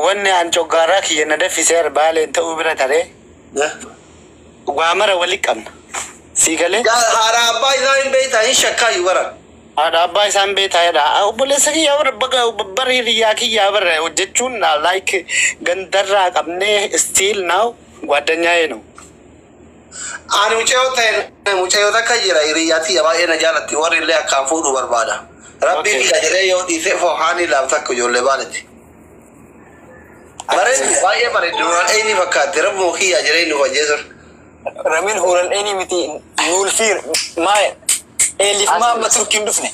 Wanni an coggaaraa kiyya na daffiseera baaleen ta'uu bira taree waa mara wali qabna. Sii galee? Haadha abbaa isaa hin beektaa hin shakkaayu bara. Haadha abbaa isaan beektaa jedha. Obboleessa kiyyaa bara baga bara hiriyyaa kiyyaa bara hojjechuun like gandarraa qabnee still now ጓደኛዬ ነው። Ani mucayyoo ta'e mucayyoo takka jira hiriyyaa tiyya baay'ee na jaalatti warri illee akkaan fuudhu barbaada. Rabbii kiyya jedhee yoo dhiise fohaanii laaf takka ijoollee baaletti. Bareeddu baay'ee bareeddu duraan eenyu fakkaatti rabbuma kiyya jedhee nu ajjeesu. Ramin huulan eenyu miti nuulfiir maa eelif maa amma Turkiin dhufne.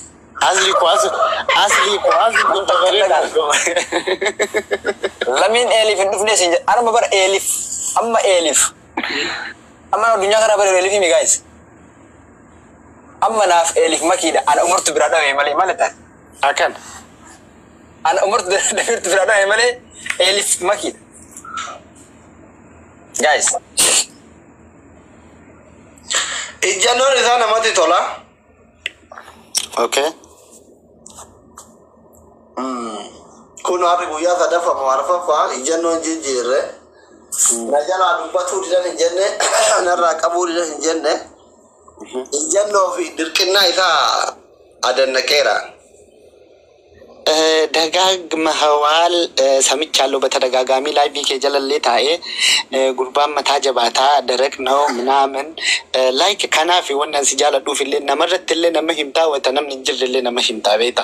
Asli ko asli ko asli ko bareeda. Lamiin eelif hin dhufne siin jedha. Arma bara eelif amma eelif. Amma addunyaa kana bara eelif himi guys. Amma naaf eelif makiidha. Ana umartu biraa dhabe malee maal taate? Akkan. Ana umartu damirtu biraa dhabe malee eelif makiidha. Guys. Ijjannoon isaa namatti tola. Okay. Kun harri guyyaa sadaffaa moo arfaffaa ijjannoon jijjiirre. Na jalaa dubbatuu didan hin jenne narraa qabuu didan hin jenne. Ijjannoo fi dirqinnaa isaa adannaqeera. ደጋግመኸዋል ሰምቻለሁ። በተደጋጋሚ live kee jalallee taa'ee gurbaan mataa jabaataa ደረቅ ነው ምናምን like kanaaf wannan si jaaladhuuf illee namarratti illee nama himtaa wata namni hin jirre illee nama himtaa beekta.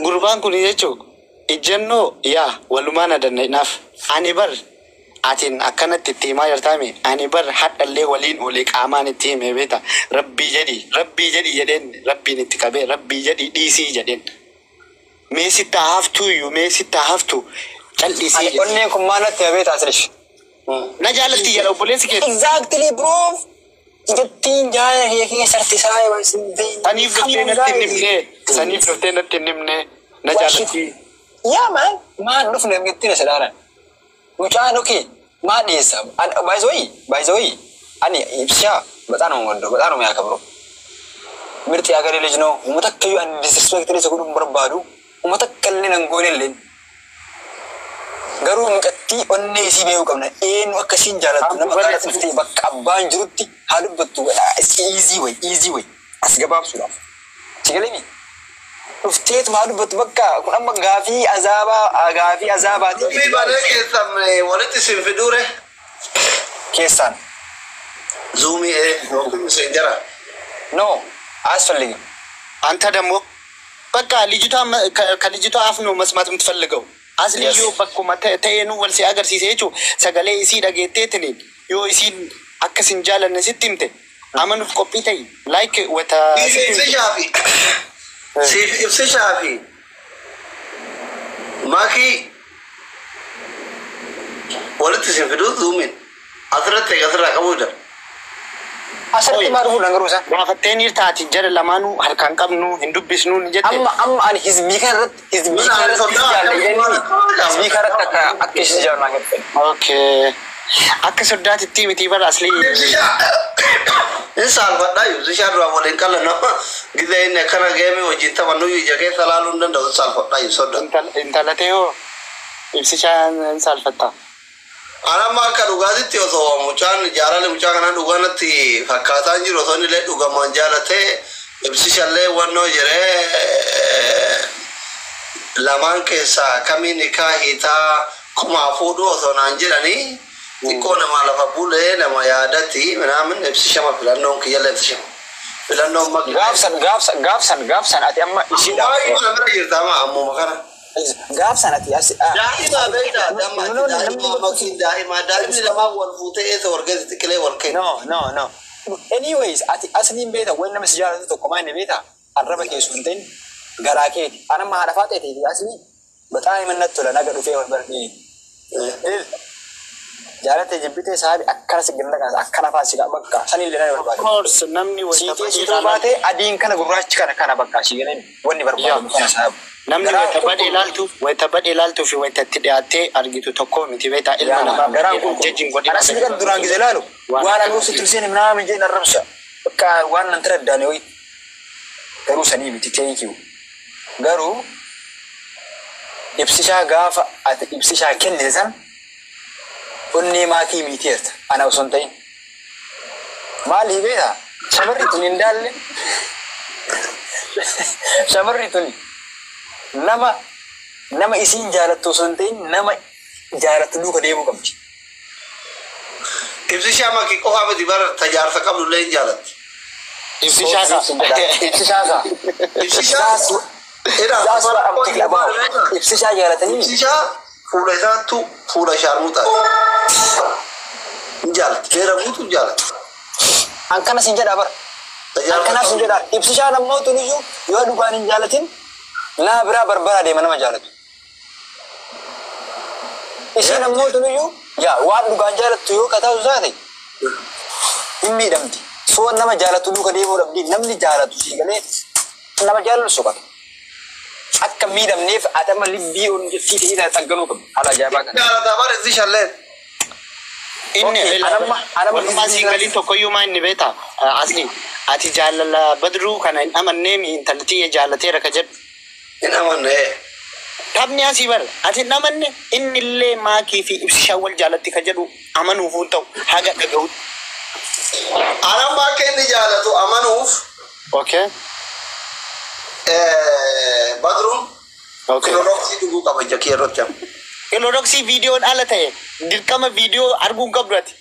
Gurbaan kun jechuun ijjannoo yaa walumaan adannaqnaaf ani bar atiin akkanatti itti himaa jirtaami ani bar hadhallee waliin olee qaamaan itti hime beekta rabbii jedhi rabbii jedhi jedheen rabbiin itti qabee rabbii jedhi dhiisii jedheen. Mee sitti haa haftuu iyyuu mee sitti haa haftu cal'isii Ani jedhe. onneen kun maal natti hima beektaa asilish? Na jaalatti jedha obboleessi kee. Exactly bro. Jettiin jaalala kiyya keessatti isaa Saniif dhuftee natti hin himne. Saniif dhuftee natti hin himne. Na jaalatti. Yaa man maal dhufne jettiin isa dhaalan. Mucaan okay maa dhiyeessa? By the way, by the way, ani ibshaa በጣም ነው የምወደው፣ በጣም ነው የሚያከብረው። ምርጥ የሀገሬ ልጅ ነው። Uummata akkayyuu ani disrespect isa godhuun barbaadu uummata akka illee nan goone illee garuu mucattii onnee isii beekuu qabna. Eenyu akka isiin jaalattu nama kana dhuftee bakka abbaan jirutti haa dubbattu. Easy way, easy way as gabaabsuudhaaf. Si galee dhufteetu haa dubbattu bakka kun amma gaafii azaabaa gaafii azaabaati. Dubbii baree keessan walitti isin fiduure. Keessaan. Zoomii yookiin Messengera. No አያስፈልግም። አንተ ደግሞ በቃ ልጅቷ ከልጅቷ አፍ ነው መስማት የምትፈልገው። Asli yoo bakkuma ta'eenuu wal si agarsiise jechuun sagalee isii dhageetteetiniin yoo isiin akkas hin jaalanne sitti himte amanuuf qophii ta'i. Like wata Siif ibsishaa fi siif ibsishaa fi makii walitti isin fiduu Zoomiin asirratti eega asirraa qabuu jira. Asirratti maal dhufuu dangaruu isaa? Gaafattee ni taati jara lamaanuu harkaan qabnu hin dubbisnu ni jette. Amma amma ani hizbii kana irratti hizbii kana irratti jaalladhanii hizbii kana irratti akka akka ishee jaalladhan agartee. Okay. Akka soddaatitti miti bara asli. Ibsishaa hin saalfadhaa ibsishaa duraa waliin qallanna gizee inni akkana geemii wajjin taphannu ija keessa laaluu hin danda'u hin saalfadhaa ibsodda. Intala ta'e hoo ibsishaa hin saalfatta. Ana amma akka dhugaatitti osoo mucaan jaalala mucaa kanaa dhugaanatti fakkaataa hin jiru osoo inni illee dhugamaan jaalatee ibsishallee wannoo jedhee lamaan keessaa kamiin hikaa hiitaa kumaa fuudhu osoo naan jedhanii xiqqoo nama lafa bulee nama yaadatti minaamin ibsishama filannoon kiyyallee ibsishama. Filannoon maqaa. Gaafsan gaafsan gaafsan gaafsan ati amma ishiidhaaf. Baay'ee mana bira jirta amma ammuma kana. Gaafsan ati as. Daa'ima beektaa damma daa'ima makiin daa'ima daa'imni lamaan wal fuutee eessa wal geessi xiqilee wal kenna. No no no. Anyways ati asliin beekta wanni nama si jaalatu tokko maa inni beekta arraba keessu hin ta'in garaa keeti. Ana amma haadha faaxee ta'e asli በጣም የምነት tola naga dhufee wal barnee. Jaalate jibbitee saabi akkana si ganna kaasa akkana faa si bakka sanillee na barbaadu. Of course namni wayita Siitee badhee siitoo ilaalan baatee adiin kana gurraachi kana kana bakka si galee wanni barbaadu kana saabu. Namni wayita badhee ilaaltu wayita badhee ilaaltuu fi wayita itti dhiyaattee argitu tokko miti beektaa ilma namaa Garaan jejjiin godhina. Anas kan duraan ጊዜ laalu waan ani usitti seene ምናምን jedhan arrabsa. Bakka waan nan taraddaane wayi. Garuu sanii miti thank you. Garuu Ibsishaa gaafa ati ibsishaa kennite san onnee maakii miiteerta ana osoo hin ta'in. Maaliif beektaa? Shamarri tun hin daalle. Shamarri tun nama isiin jaalattu osoo hin ta'in nama jaalattu duuka deemuu qabdi. Ibsishaa makii qofaa miti bara tajaarsa qabdu illee hin jaalatti. Ibsishaa kaa. Ibsishaa kaa. Ibsishaa. Ibsishaa jaalatanii. Ibsishaa fuula isaattu fuula shaarmuxaa. Hin jaalatti. Beera guutuu hin jaalatti. Akkana sin jedhaa bara. Akkana sin jedhaa. Ibsishaan ammoo tuniyyuu yoo dhugaan hin jaalatin naa biraa barbaraa deema nama jaalatu. Isheen ammoo tuniyyuu yaa waan dhugaan jaalattu yoo kataatu taate hin miidhamti. Soo nama jaalatu duuka deemuu dhabdi namni jaalatu sii galee nama jaalatu soqata. Akka miidhamneef ati amma libbii onnettii ta'ee xagganuu qabdi. Haala ajaa'ibaa kana. Jaalataa bara ibsishallee. Inni walumaa siin galiin tokkoyyuu maa inni beektaa? Asli ati jaalala badruu kana hin amannee mi intalli tiyya jaalateera ka jedhu. Hin amanne. Taphni asii bara ati hin amanne inni illee maakii fi ibsishaan wal jaalatti ka jedhu amanuuf hin ta'u haga dhaga'utti. Anamma akka inni jaalatu amanuuf Okay. Badruun Okay. kilorooksii dhuguu qaba ija kee irratti amma. Kiloroksii viidiyoon ala ta'e dirqama viidiyoo arguu hin qabdu ati.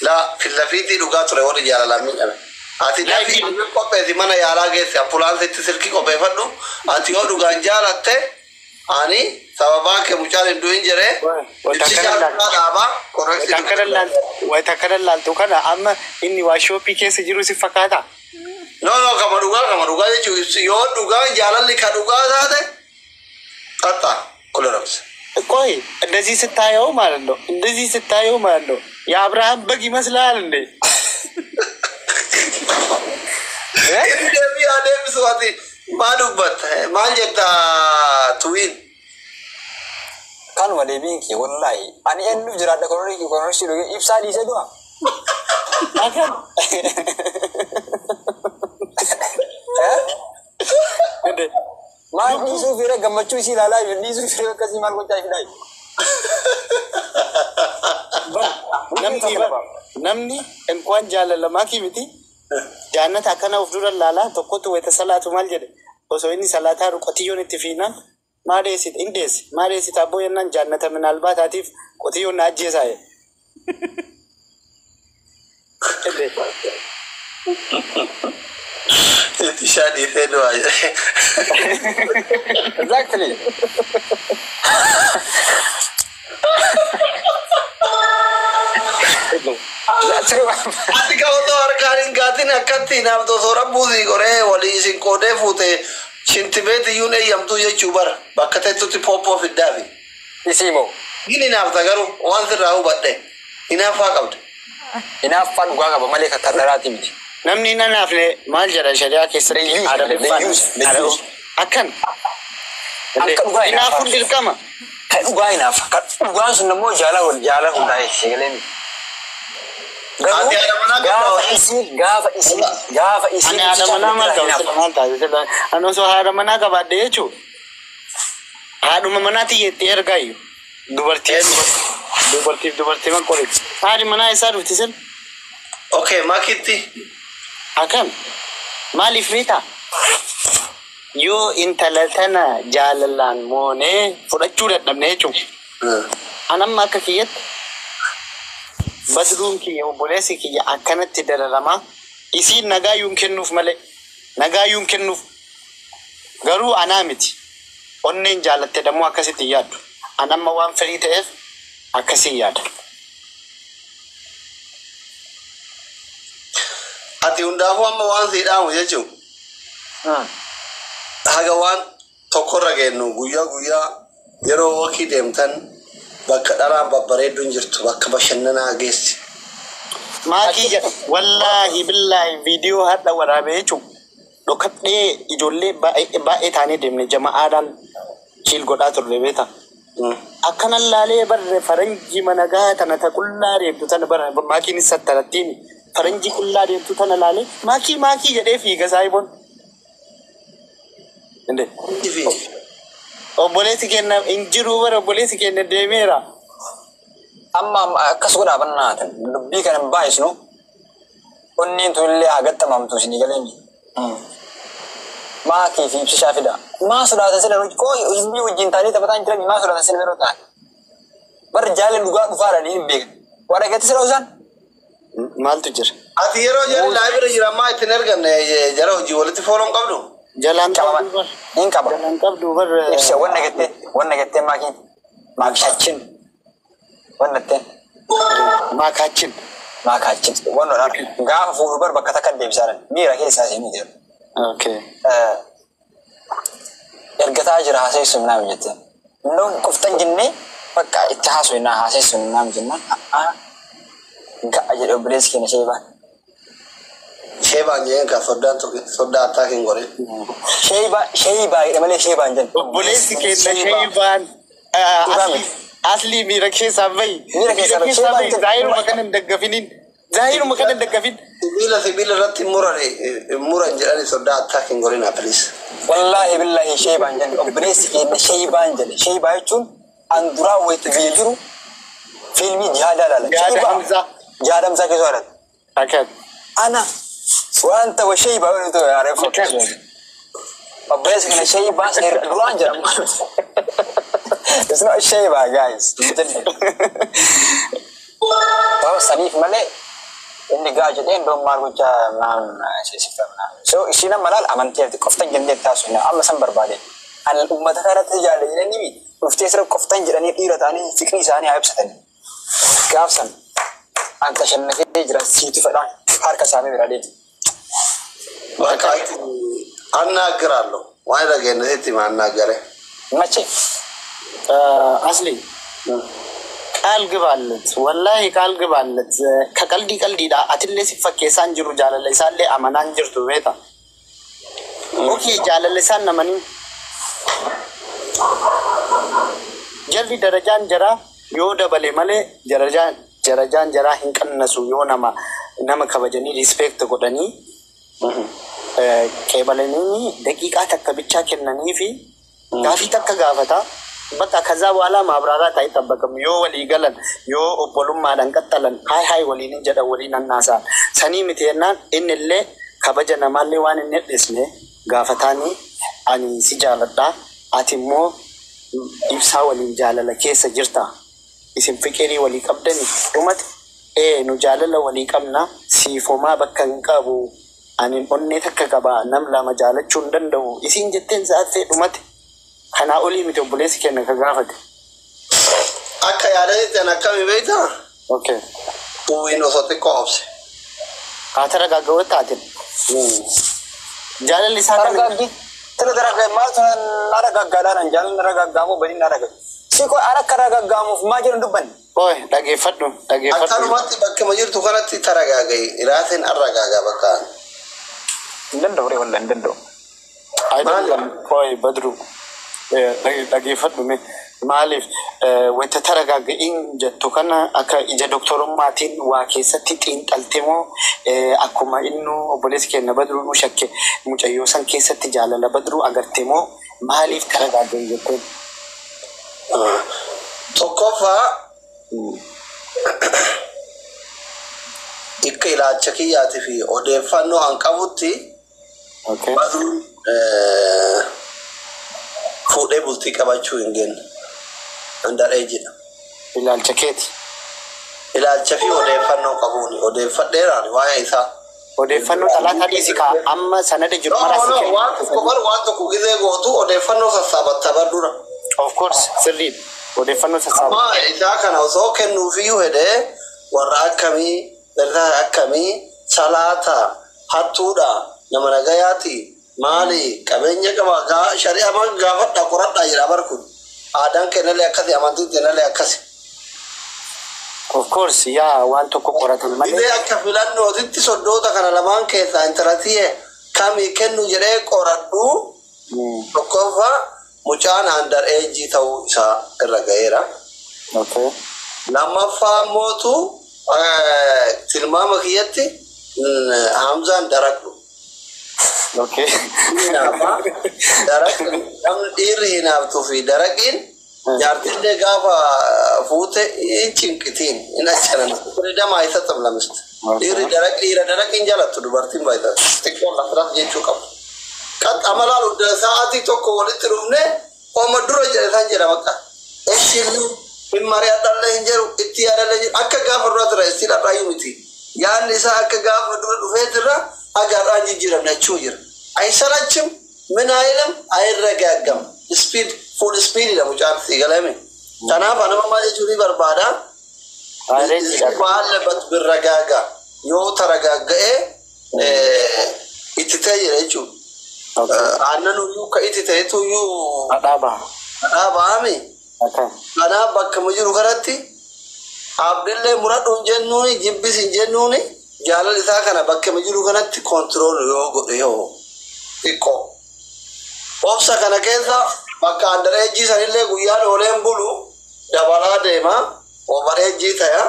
La fillafiitii dhugaa ture warri jaalalaan miidhame. Ati dafii qopheessi mana yaalaa geessi ambulaansitti silkii qopheeffadhu. Ati yoo dhugaan jaalatte ani sababaa kee mucaan hin du'in jedhee ibsishaa dhugaa dhaabaa korreeksii. Wayita akkana laaltu kana amma inni waa shooppii keessa jiru si fakkaata. No no kama dhugaa kama dhugaa jechuun yoo dhugaan jaalalli ka dhugaa taate xaxxa kilorooksii. ቆይ እንደዚህ ስታየው ማለት ነው፣ እንደዚህ ስታየው ማለት ነው የአብርሃም በግ ይመስላል እንዴ? Inni deebii haa deebisu ati maal dubbatta maal jetta tuwiin. Kanuma deebiin kee wallaahi ani eenyuuf jiraadha koronisii dhugee ibsaa dhiisee du'a. Akkam? እንዴ Maal dhiisuu fira gammachuu isii ilaalaa jiru dhiisuu fira akkasii maal gochaa fidaa jiru. Namni እንኳን jaalala maakii miti jaannata akkana of dura laalaa tokkotu wayita salaatu maal jedhe osoo inni salaataa qotiyyoon itti fiinaan maa dheessite hin deesse maa dheessite abboo jennaan jaannata minaalbaataatiif qotiyyoon na ajjeesaa jedhe. Ibsishaa dhiisee du'a jedhe. Exactly. That's true. Ati ka otoo harkaan hin gaatin akkatti naaf osoo rabbuusii qoree walii isin qoodee fuute shintibeet iyyuu eeyyamtuu jechuu bara bakka teessutti pooppoo fiddaafi. Isii moo Gini naafta garuu waan sirraa hubadhe hinaaffaa qabda. hinaaffaa dhugaa qaba malee kan dharaati miti. Namni hin hinaafne maal jedha shari'aa keessatti Leyyuus, Arabiffaan? leyyuus, leyyuus. Akkan. Akka dhugaa Hinaafuun dirqama. Kan dhugaa hinaafa. Kan dhugaan sun immoo jaalala jaalala hundaa'e sagalee miti. Garuu Ati haadha manaa qabdaa? gaafa isiin gaafa isiin Ani haadha manaa maal qaba? Maal taasisa? Ani osoo haadha manaa qabaadhe jechuun haadhuma manaa xiyyeetti ergaayyuu dubartii dubartiif dubartii man qorichi. Haadhi manaa isaa dhufti sin Okay makitti. akkam maaliif beektaa? Yoo intala tana jaalalaan moonee fudhachuu dadhabne jechuun an amma akka kiyyatti badruun kiyya obboleessi kiyya akkanatti dararamaa isiin nagaayyuun kennuuf malee nagaayyuun kennuuf garuu anaa miti onneen jaalatte dammoo akkasitti hin yaaddu an amma waan firii ta'eef akkasiin yaada. Ati hundaafuu amma waan sii dhaamu jechuun haga waan tokkorra geennu guyyaa guyyaa yeroo wakii deemtan bakka dharaan babbareedduun jirtu bakka bashannanaa geessi. Maakii jedha wallaahi billaahi viidiyoo hadha waraabee jechuun dhokadhee ijoollee baay'ee baay'ee taanee deemne jama'aadhaan chiil godhaa turre beektaa. Akkanan laalee barre faranjii managaa tana ta qullaa deemtu tana bara maakiin isa talattiin faranjii qullaa deemtu tana laalee maakii maakii jedhee fiiga saayiboon. Inde Ifi. Obboleessi keenya hin jiru bara obboleessi keenya deemeera. Amma akkas godhaa bannaatan dubbii kana hin baay'isnu onneen tunillee haa gaxxamamtu isinii galee maakii fi ibsishaa fida. Maa sodaatan sila koo hizbii wajjin taanii taphataan jiran maa sodaatan sila yeroo ta'an. Barri jaalala dhugaa dhufaadhaan hin beekan. Waa dhaggeetti sila osaan. Maaltu jira? Ati yeroo jarri laayibira jira ammaa ittiin erganne jara hojii walitti fooloon qabdu. Jalaan Qaba. qabdu bar. Hin qaba. Jalaan qabdu bar. Ibsa wanna gettee wanna gettee maakiin maakishaachin wanna jetteen Maakaachin. maakaachin wanna gaafa fuudhu bar bakka takka deebisaadhaan miira keessaa seenuu jira. Okay. Ergataa jira haaseessuun naam jette. Ndoon qoftan jennee bakka itti haasofnaa haaseessuun naam jennaan ga'a jedhe obboleessi keenya sheebaan. Sheebaan jeen ka soddaan tokko soddaa attaa hin godhin. Sheebaa sheebaa jedhe malee sheebaan jenne. Obboleessi keenya sheebaan. Asli miira keessaa bahi. Miira keessaa bahi. Miira keessaa bahi. Zaahiruma kana hin daggafiniin. Zaahiruma kana hin daggafin. Sibiila sibiila irratti muran muran jedhani soddaa attaa hin godhinaa please. Wallaahi billaahi sheebaan jenne obboleessi keenya sheebaan jedhe. Sheebaa jechuun an duraa wayitti biyya jiru fiilmii jihaadaa ilaala. Jihaada Hamzaa. Jihaada Hamzaa keessa ilaala. Akkan. Ana wanta wa sheebaa wani ta'e areef obboleessi keenya sheebaa seera duraan jedhama. It's not Sheba, guys. Sababa saniif malee inni gaa jedhee ndoon maal gochaa naan So ishiin amma laal amantii ati qoftan jennee taasifna amma san barbaade. An uummata kanatti jaalle jedhanii dhuftee sira qoftan jedhanii dhiira ta'anii fiqrii isaanii haa ibsatanii. Gaafsan an tashannafee jira siitu fedhaan harka isaanii bira deemu. Bakka አናግራለሁ ዋይ dhageenyetti ማናገረ Mache አስሊ ቃል ግባለት ወላሂ ቃል ግባለት ከቀልዲ ቀልዲidha atillee si fakkeessaan jiru jaalala isaallee amanaan jirtu beeta okay jaalala isaan namanii jarri darajaan jaraa yoo dabale malee darajaan darajaan jaraa hin qannasu yoo nama nama kabajanii respect godhanii qeebalanii daqiiqaa takka bichaa kennanii fi gaafii takka gaafata በቃ ከዛ በኋላ ማብራራት አይጠበቅም። yoo walii galan yoo obbolummaadhaan qaxxalan haay haay waliin hin jedhan waliin annaasaan sanii miti jennaan inni illee kabaja namaallee waan hin hir'isne gaafataanii ani si jaaladha ati immoo ibsaa waliin jaalala keessa jirta isin fiqirii walii qabdani dhumate ee nu jaalala walii qabna siifomaa bakka hin qabu ani onnee takka qaba nam lama jaalachuu hin danda'u isin jetteen sa'aattee dhumate kanaa olii miti obboleessi keenya ka gaafate. Akka yaadanitti an akkami beektaa? Okay. Uwwiin osoo xiqqoo obse. Haa taragaagawaa taatin. Jaalalli isaa kana Taragaaggi. Tira taragaaggi maaltu na ragaggaadhaan jaalalli na ragaggaamu badiin na ragagga. Si koo ara akka ragaggaamuuf maa jedhan dubbanne. Oye dhageeffadhu dhageeffadhu. Akkanumatti bakkuma jirtu kanatti taragaagayi. Iraatiin arragaagaa bakka. Hin danda'u ree wallah hin danda'u. አይደለም ቆይ በድሩ dhageeffadhu mee maaliif wanta taragaagga'iin jettu kana akka ija doktorummaatiin waa keessatti xiinxalte moo akkuma innu obboleessi keenya Badruu nu shakke mucayyoo san keessatti jaalala Badruu agarte moo maaliif taragaagga'i jetteen? Tokkoffaa akka ilaalcha kiyyaatii fi odeeffannoo an qabutti Okay. Badruun fuudhee bultii qabachuu hin genne. Andaree jedha. Ilaalcha keeti. Ilaalcha fi odeeffannoo qabuuni. Odeeffadheeraan waa'ee isaa. Odeeffannoo xalaataa dhiisi kaa amma sanada jiru No, mara si no, kenna. waan tokko bar waan tokko gizee gootu odeeffannoo sassaabatta bar dura. Of course sirriidha. Odeeffannoo sassaaba. Amma isaa kana osoo kennuufiyyuu hedee warra akkamii, dardaa akkamii, salaata, hattuudha, nama nagayaati, maali, qabeenya qaba, shari'a maa gaafadha qoradhaa jedha bar kun. Aadaan kennallee akkasi, amantiin kennallee akkasi. Of course yaa waan tokko qoratan malee. Dhibee akka filannootitti soddoota kana lamaan keessaa intalatiyee kamii kennu jedhee qoradhu tokkoffaa mucaan under age ta'uu isaa irra ga'eera. Okay. Lammaffaa mootu tilmaama kiyyatti Hamzaan darakku. Okay. Hinaafa. Daraqni namni dhiirri hinaaftuu fi daraqiin jaartillee gaafa fuute hin cinqitiin hin achanan. Firidamaa isa xablamiste. Dhiirri daraq dhiira daraqiin jaalattu dubartiin baay'ata. Xiqqoon lafiraaf jechuu qabu. Qaxxamalaan hunda sa'aatii tokko walitti dhufne hooma dura jedhe san jedha bakka. Ishillee hin mari'adhallee hin jedhu itti yaadallee jedhu akka gaafa dura tura istiin har'aayyuu miti. Yaadni isaa akka gaafa dura dhufeetirra haga har'aan jijjiiramne achuu jira. አይሰለችም፣ ምን አይልም፣ አይረጋጋም። ስፒድ ፉል ስፒድ jedhamu mucaan galame. Kanaaf anama maal jechuun ni barbaada. ባለበት ብረጋጋ yoo ተረጋገኤ itti ta'e jedha jechuudha. Aannan iyyuu ka itti ta'etu iyyuu Dhadhaa baha. dhadhaa ba'ame. Akka. Kanaaf bakkuma jiru kanatti abdillee muradhu hin jennuuni jibbis hin jennuuni jaalala isaa kana bakkuma jiru kanatti control yoo godhe yoo xiqqoo. Obsa kana keessa bakka underage sanillee guyyaan ooleen bulu dabalaa deema overage ta'a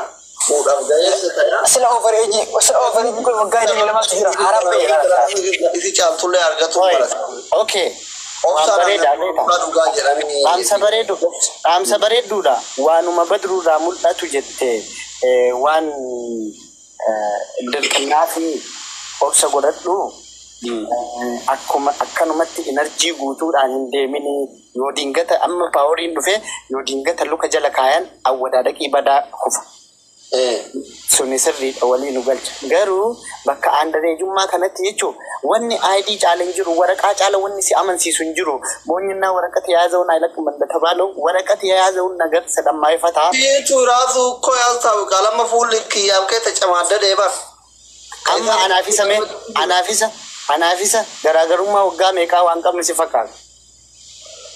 fuudhaaf ga'eessa ta'a. ስለ overage ስለ overage kun waggaa 22tu jira haaraa ba'e. Isi caaltullee argatu barata. Okay. Waan Obsaan bareedaa beektaa. dhugaa jedhanii. Dhaamsa bareedu dhaamsa bareedduudha. Waanuma badruurraa mul'atu jette waan dirqinnaa fi obsa godhadhu akkuma akkanumatti energy guutuudhaan hin deemini yoo dingata amma poweriin dhufe yoo dingata luka jala kaayan awwadaadhaqii badaa kufa. Suni sirriidha walii nu galcha. Garuu bakka underageummaa kanatti jechuun wanni ID caala hin jiru, waraqaa caala wanni si amansiisu hin jiru. ሞኝና ወረቀት የያዘውን አይለቅም እንደተባለው ወረቀት የያዘውን ነገር ስለማይፈታ ፊቱ ራሱ እኮ ያስታውቃል። Amma fuulli kiyyaaf kee ተጨማደደ bar. Amma anaafisa mee anaafisa garaagarummaa waggaa meeqaa waan qabnu si fakkaata.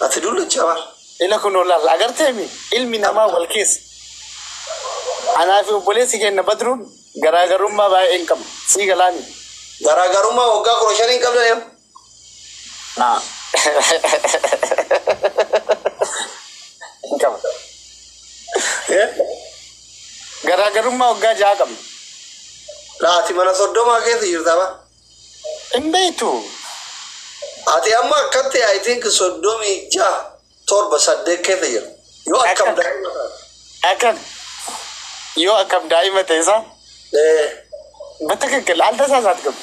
Ati dullicha bar. Ila kun olaal agarteemi ilmi namaa wal keessa. Anaafi obboleessi keenya Badruun garaagarummaa baay'ee hin qabnu. Sii galaani. Garaagarummaa waggaa 15 hin qabdan. Naa. Hin qabu. Garaagarummaa waggaa 6 qabna. Ati mana 30 keessa jirta ba. Hin beektu. Ati amma akkatti I think 36 7 8 keessa jira. Yoo akkam daa'ima taate. Akkam yoo akkam daa'ima ta'e isaa በትክክል አልተሳሳትክም።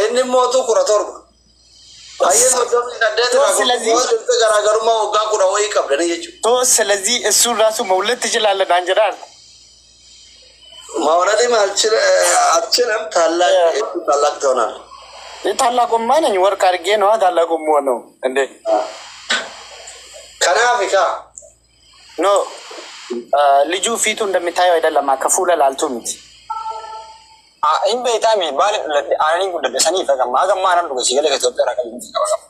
Inni immoo 17. Baay'ee 38 ስለዚህ garaagarummaa waggaa kudha wayii qabdanii jechuudha. ቶ ስለዚህ እሱን ራሱ መውለድ ትችላለህ አንጀራር። መውለድም አልችልም። ታላቅ ታላቅ ትሆናለህ። ታላቁማ ነኝ። ወርቅ አድርጌ ነዋ ታላቁ የምሆነው እንዴ። Kanaaf kaa No ልጁ ፊቱ እንደሚታየው አይደለም። ከፉለ ላልቱ miti. Hin beektaami baala dhaladhe aananii guddadhe saniif hagamma hagamma aanan dhuga sigalee ka Itoophiyaa irraa qabu qaba qaba.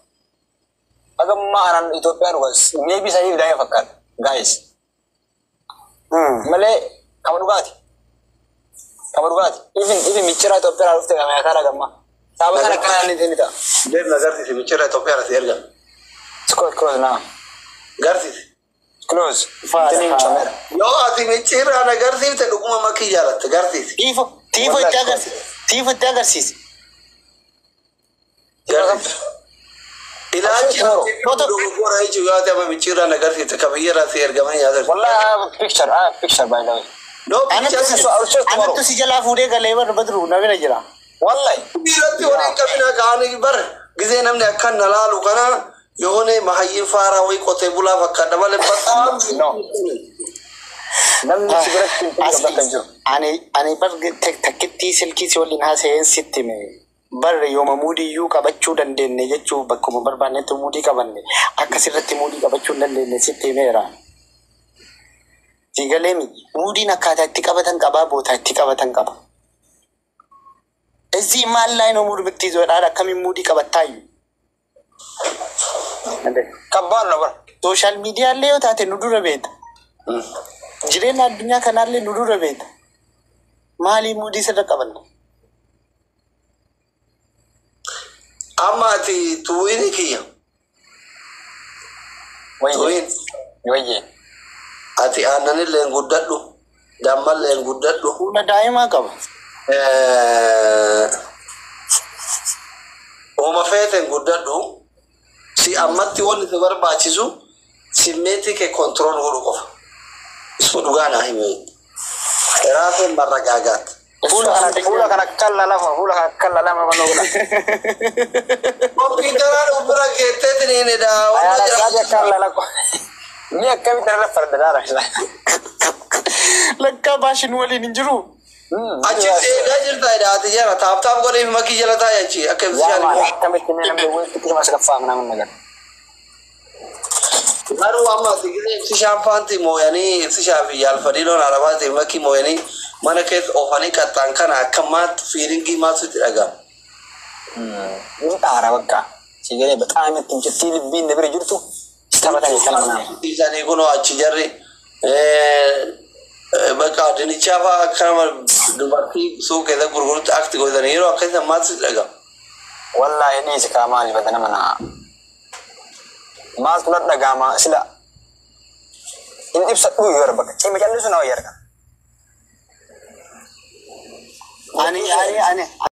Hagamma aanan Itoophiyaa dhuga maybe saniif daa'ima fakkaata guys malee kama dhugaati. Kama dhugaati. Even micciraa Itoophiyaa irraa dhufte kama nyaataa hagamma. Saaba sana akkana inni ta'a. Deemna garsiisi michirra Itoophiyaa irratti erga. It's close, close now. Garsiisi. Close. Faadha. Intini mucameera. Yoo ati micciirraa na garsiifte dhuguma makii jaalatte garsiisi. Tiifo tiifo itti agarsiisi. Tiifo itti agarsiisi. Garsiisi. Ilaalchi dogoggora jechuun yoo ati amma micciirraa na garsiifte ka biyya irraa si ergamanii nyaata. Wallahi I have a picture. I have a picture by the way. No picture. Anattu si jalaa fuudhee galee bar Badru na bira jira. Wallahi. Biiratti waliin qabina kaanii bar gisee namni akkan na laalu kana የሆነ መሀይም ፋራ ወይ ቆቴ ቡላ fakkaadha malee በጣም No. Namni si biratti hin bakka hin jiru. Ani bar takkittii silkii si waliin haasa'een sitti hime. Bar yooma muudiyyuu qabachuu dandeenye jechuu bakkuma barbaannetti muudii qabanne akkasirratti muudii qabachuu hin dandeenye sitti himeera. Sigaleemi muudiin akkaataa itti qabatan qabaa bootaa itti qabatan qaba. እዚህ መሀል ላይ ነው mood የምትይዘው። ዳር akkamiin muudii qabattaayyuu? Kabbaan no bara. Social media illee yoo taate nu dura beekta. Jireenya addunyaa kanaallee nu dura beekta. Maalii muudii sirra qabanna? Amma ati tuwini kiyya. Wayye. Tuwin Wayye. ati aannanillee hin guddadhu dammallee hin guddadhu. Fuula daa'imaa qaba. Woma feeten guddadhu si ammatti wanni si barbaachisu simmeetii kee control godhu qofa. Isu dhugaa naa hime. Raaseen marragaagaat. Fuula kana kalla lafa fuula kana kalla lama manoo godha. Kompiitaraan bira geetteetiin hidha. Ayaara kalla lakko. Ni akkamitti irra farda Lakkaa baashin waliin hin jiru. Achi eegaa jirta hidha ati jara taap taap godhee makii jala taa'e achi akka Yaa maal ibsishaan. akkamitti mee namni walitti qisma sakaffaa ምናምን ነገር Garuu amma gisee ibsishaan faanti mooyanii ibsishaa fi yaalfadiiloon arabaati makii mooyanii mana keessa oofanii qaxxaan kana akka maatti fiilingii maatu itti dhaga'ama. Ni dhaara bakka. Sigalee በጣም itti lubbiin na bira jirtu taphatanii kana ምናምን. Isaanii kunoo achi jarri bakka dinichaa fa'aa akka nama dubartii suuqa keessa gurgurutti akti godhanii yeroo akkasii maatu itti dhaga'ama. Wallaahi dhiisi kaa maali badana mana. Maaltu na dhaga'ama sila. Inni ibsadhu yoo bakka cima callisu na wayya arga. Ani ani ani